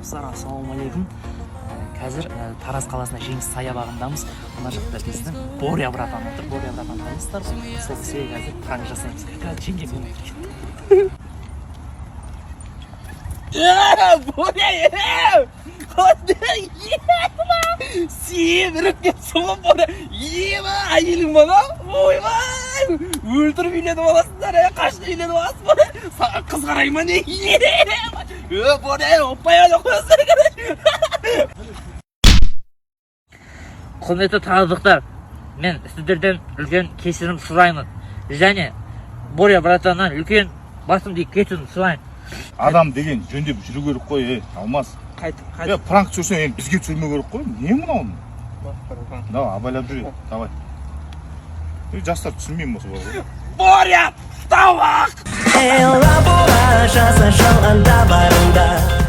Достар, ассалаумағалейкум! Қазір Тараз қаласында Жеңіс саябағындамыз. Мына жақта біздің Боря братан отыр. Боря братан танисыздар ғой. Сол кісіге қазір пранк жасаймыз. Как раз жеңгем. Боря, семіріп кетіпсің ғой, Боря. Ема, әйелің мына, ойбай, өлтіріп үйленіп аласыңдар, е, қашан үйленіп аласың, Боря? Саған қыз қарай ма, не? Е, Боря, оппай қоясың. Құрметті тараздықтар, мен сіздерден үлкен кешірім сұраймын және Боря братаннан үлкен басымды кешірім сұраймын. Адам деген жөндеп жүру керек қой, ей, Алмас. Қайтып. Е, пранк түсірсең, енді бізге түсірмеу керек қой. Не мынау? Давай, абайлап жүр, давай. Е, жастар түсінбеймін осы бар ғой. Боря, тамақ! Ей, жаса жалғанда барыңда.